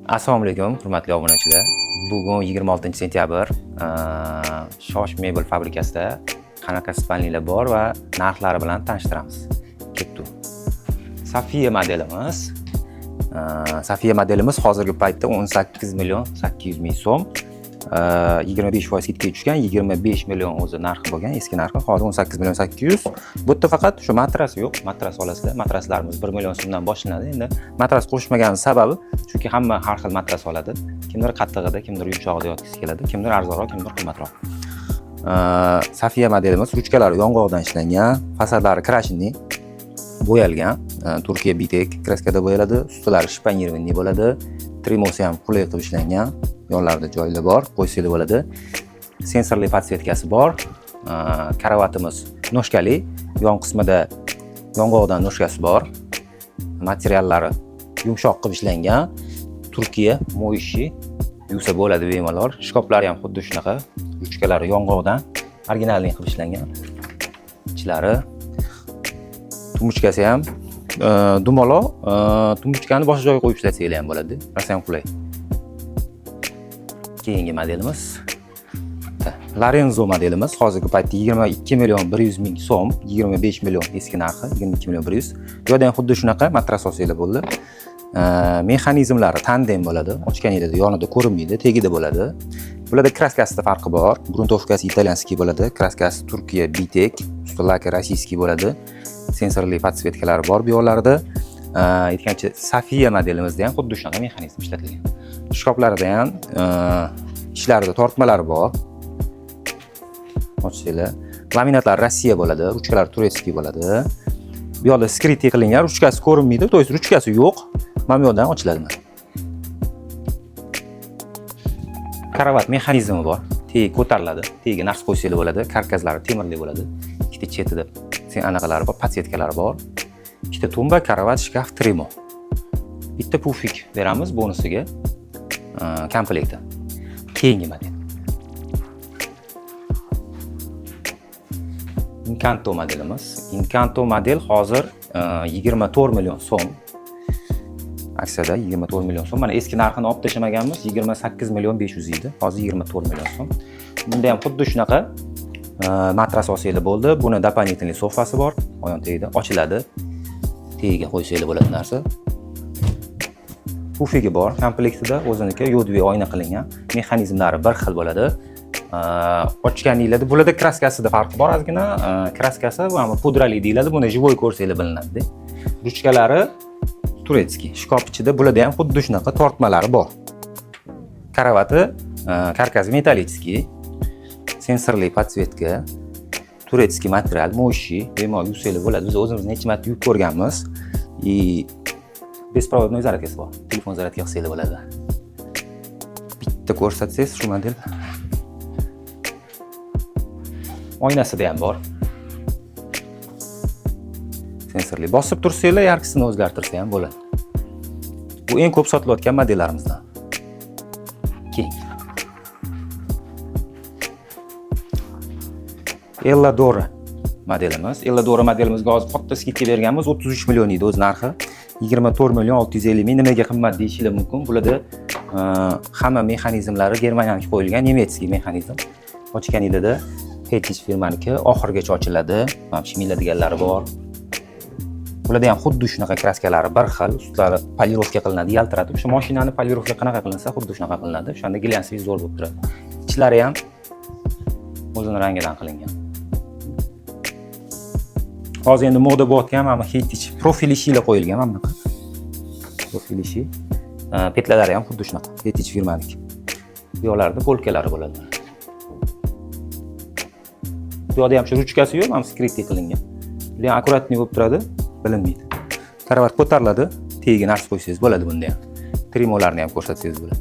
Assalomu alaykum, hurmatli obunachilar. Bugun 26 sentyabr, Shosh mebel fabrikasida qanaqa спальник lar bor va narxlari bilan tanishtiramiz. Ketdik. Safiya modelimiz. Safiya modelimiz hozirgi paytda 18 million 800 ming so'm. 25% скидка ga tushgan, 25 million o'zi narxi bo'lgan, eski narxi hozir 18 million 800. Bu yerda faqat shu matras yo'q, matras olasizlar. Matraslarimiz 1 million so'mdan boshlanadi. Endi matras qo'shmagani sababi, chunki hamma har xil matras oladi. Kimdir qattig'ida, kimdir yumshog'ida yotgisi keladi, kimdir arzonroq, kimdir qimmatroq. Safiya modelimiz ruchkalari yong'oqdan ishlangan, fasadlari крашеный bo'yalgan. Turkiya Bitek краска da bo'yaladi, ustilari шпонированный bo'ladi. Trimosi ham qulay qilib ishlangan. Yonlarida joylar bor, qo'ysanglar bo'ladi. Sensorli подсветка si bor. Karavatimiz ножка li, yon qismida yong'oqdan ножка si bor. Materiallari yumshoq qilib ishlangan. Turkiya моющий yuvsa bo'ladi bemalol. Shkaflari ham xuddi shunaqa. Ruchkalari yong'oqdan оригинальный qilib ishlangan. Ichlari tumbuchkasi ham dumaloq, tumbuchkani boshqa joyga qo'yib ishlatsanglar ham bo'ladi. Rosa ham qulay. Keyingi modelimiz Lorenzo modelimiz hozirgi paytda 22 million 100 ming so'm, 25 million eski narxi, 22 million 100. Bu yerda ham xuddi shunaqa matras olsanglar bo'ldi. Mexanizmlari tandem bo'ladi. Ochganingizda yonida ko'rinmaydi, tagida bo'ladi. Bularda краска sida farqi bor. Грунтовка si итальянский bo'ladi, краска si Turkiya Bitek, usti лак i российский bo'ladi. Sensorli подсветка lari bor bu yoqlarida. Aytgancha Safiya modelimizda ham xuddi shunaqa mexanizm ishlatilgan. Shkaflarida ham ichlarida tortmalari bor. Ochsanglar, laminatlar Rossiya bo'ladi, ruchkalari турецкий bo'ladi. Bu yoqda скрытый qilingan, ruchkasi ko'rinmaydi, то есть ruchkasi yo'q. Mana bu yoqdan ochiladi mana. Karavat mexanizmi bor. Tegi ko'tariladi. Tagiga narsa qo'ysanglar bo'ladi. Karkazlari temirli bo'ladi. Ikkita chetida sen anaqalari bor, подсветка lari bor. Ikkita tumba, karavat, shkaf, trimo. Bitta pufik beramiz bonusiga. Komplekti. Keyingi model. Incanto modelimiz. Incanto model hozir 24 million so'm. Aksiyada 24 million so'm. Mana eski narxini olib tashlamaganmiz, 28 million 500 edi. Hozir 24 million so'm. Bunda ham xuddi shunaqa matras olsanglar bo'ldi. Buni дополнительный sofasi bor. Oyon tagida ochiladi. Tagiga qo'ysanglar bo'ladi narsa. Pufigi bor komplektida, o'ziniki UV oyna qilingan. Mexanizmlari bir xil bo'ladi. Ochganinglarda bularda краска sida farqi bor ozgina. Краска si bu pudrali deyiladi. Buni живой ko'rsanglar bilinadi. Ruchkalari турецкий. Shkaf ichida bularda ham xuddi shunaqa tortmalari bor. Karavati karkasi металлический, sensorli подсветка, турецкий material, моющий, bemalol yuvsanglar bo'ladi. Biz o'zimiz necha marta yuvib ko'rganmiz. И беспроводной зарядка si bor. Telefon зарядка qilsanglar bo'ladi. Bitta ko'rsatsangiz shu model. Oynasida ham bor. Sensorli. Bosib tursanglar, яркость ini o'zgartirsa ham bo'ladi. Bu eng ko'p sotilayotgan modellarimizdan. Keyin Elladora modelimiz. Elladora modelimizga hozir katta скидка berganmiz. 33 million edi o'z narxi. 24 million 650 ming. Nimaga qimmat deyishinglar mumkin. Bularda hamma mexanizmlari Germaniyaniki qo'yilgan, немецкий mexanizm. Ochganingizda Hettich firmaniki oxirigacha ochiladi. Mana shimilladiganlari bor. Bularda ham xuddi shunaqa краска lari bir xil, ustlari полировка qilinadi, yaltiratib. O'sha mashinani полировка qanaqa qilinsa, xuddi shunaqa qilinadi. O'shanda глянцевый zo'r bo'lib turadi. Ichlari ham o'zini rangidan qilingan. Hozir endi moda bo'layotgan mana bu Hettich profil ishiylar qo'yilgan mana bunaqa. Profil ishi. Петля lari ham xuddi shunaqa. Hettich firmaniki. Bu yoqlarida полка lari bo'ladi. Bu yoqda ham shu ruchkasi yo'q, mana скрытый qilingan. Bu ham аккуратный bo'lib turadi, bilinmaydi. Karavat ko'tariladi, tagiga narsa qo'ysangiz bo'ladi bunda ham. Trimolarni ham ko'rsatsangiz bo'ladi.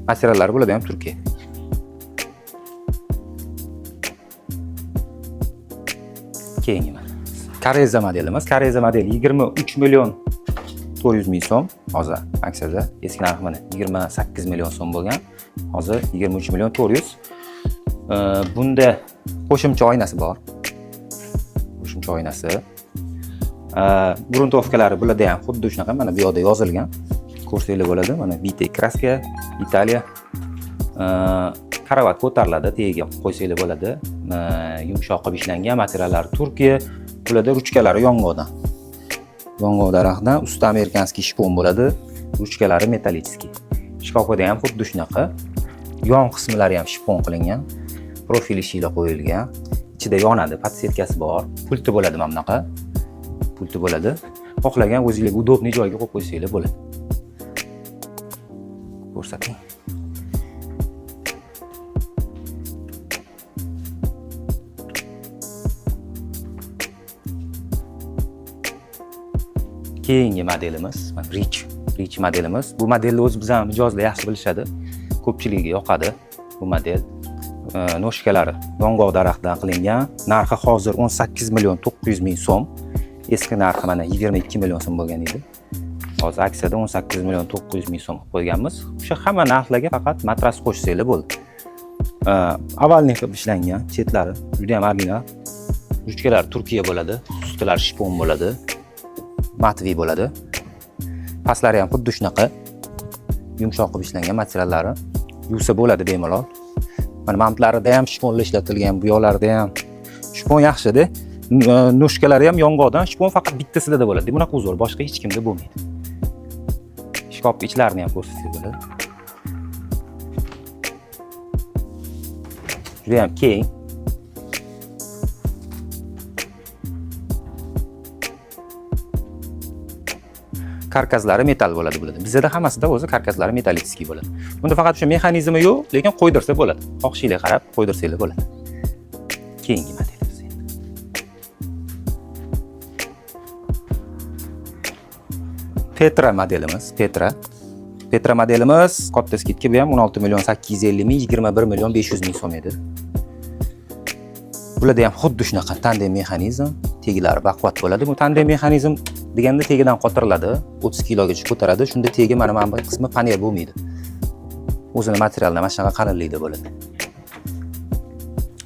Materiallari bo'ladi ham Turkiya. Keyingi model. Kareza modelimiz. Kareza model 23 million 400 ming so'm. Hozir aksiyada eski narxi mana 28 million so'm bo'lgan. Hozir 23 million 400. Bunda qo'shimcha oynasi bor. Qo'shimcha oynasi. Грунтовка lari bularda ham xuddi shunaqa, mana bu yoqda yozilgan. Ko'rsanglar bo'ladi, mana bitta краска, Italiya. Karavot ko'tariladi, tagiga qo'ysanglar bo'ladi. Yumshoq qilib ishlangan, materiallari Turkiya. Bularda ruchkalari yong'oqdan. Yong'oq daraxtidan, usti американский shpon bo'ladi, ruchkalari металлический. Shkafida ham xuddi shunaqa. Yon qismlari ham shpon qilingan. Profil eshiklar qo'yilgan. Ichida yonadi, подсветка si bor. Pulti bo'ladi mana bunaqa. Pulti bo'ladi. Xohlagan o'zingizga удобный joyga qo'yib qo'ysanglar bo'ladi. Ko'rsating. Keyingi modelimiz mana Rich, Rich modelimiz. Bu modelni o'zi biz ham mijozlar yaxshi bilishadi. Ko'pchiligiga yoqadi bu model. Ножка lari yong'oq daraxtidan qilingan. Narxi hozir 18 million 900 ming so'm. Eski narxi mana 22 million so'm bo'lgan edi. Hozir aksiyada 18 million 900 ming so'm qilib qo'yganmiz. O'sha hamma narxlarga faqat matras qo'shsanglar bo'ldi. Овальный qilib ishlangan, chetlari juda ham original. Ruchkalari Turkiya bo'ladi, ustilari shpon bo'ladi. Матовый bo'ladi. Pastlari ham xuddi shunaqa. Yumshoq qilib ishlangan materiallari. Yuvsa bo'ladi bemalol. Mana mantlarida ham shponlar ishlatilgan, bu yoqlarida ham shpon yaxshida. Ножка lari ham yong'oqdan, shpon faqat bittasida bo'ladi. Bunaqa узор boshqa hech kimda bo'lmaydi. Shkaf ichlarini ham ko'rsatsak bo'ladi. Juda ham keng. Karkaslari metall bo'ladi bularda. Bizda hammasida o'zi karkaslari металлический bo'ladi. Bunda faqat o'sha mexanizmi yo'q, lekin qo'ydirsa bo'ladi. Xohishinglarga qarab qo'ydirsanglar bo'ladi. Keyingi modelimiz endi. Petra modelimiz, Petra. Petra modelimiz katta скидка, bu ham 16 million 850 ming, 21 million 500 ming so'm edi. Bularda ham xuddi shunaqa tandem mexanizm, teglari baquvvat bo'ladi. Bu tandem mexanizm deganda tegidan qotiriladi, 30 kilogacha ko'taradi. Shunda tegi mana bu qismi paner bo'lmaydi. O'zini materialidan mana shunaqa qalinlikda bo'ladi.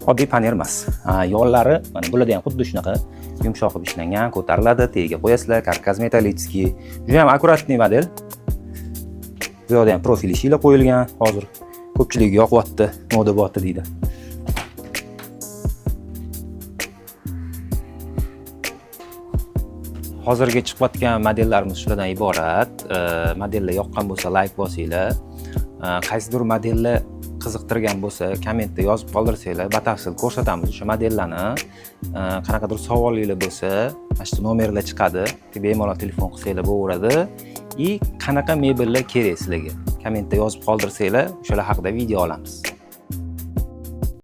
Oddiy paner emas. Ha, yollari mana bularda ham xuddi shunaqa yumshoq qilib ishlangan, ko'tariladi, tagiga qo'yasizlar, karkas металлический. Juda ham аккуратный model. Bu yoqda ham profil eshiklar qo'yilgan. Hozir ko'pchilikka yoqyapti, moda bo'lyapti deydi. Hozirgi chiqayotgan modellarimiz shulardan iborat. Modellar yoqqan bo'lsa, layk bosinglar. Qaysidir modellar qiziqtirgan bo'lsa, kommentda yozib qoldirsanglar, batafsil ko'rsatamiz o'sha modellarni. Qanaqadir savolinglar bo'lsa, mana shu nomerlar chiqadi. Bemalol telefon qilsanglar bo'laveradi. И qanaqa mebellar kerak sizlarga? Kommentda yozib qoldirsanglar, o'shalar haqida video olamiz.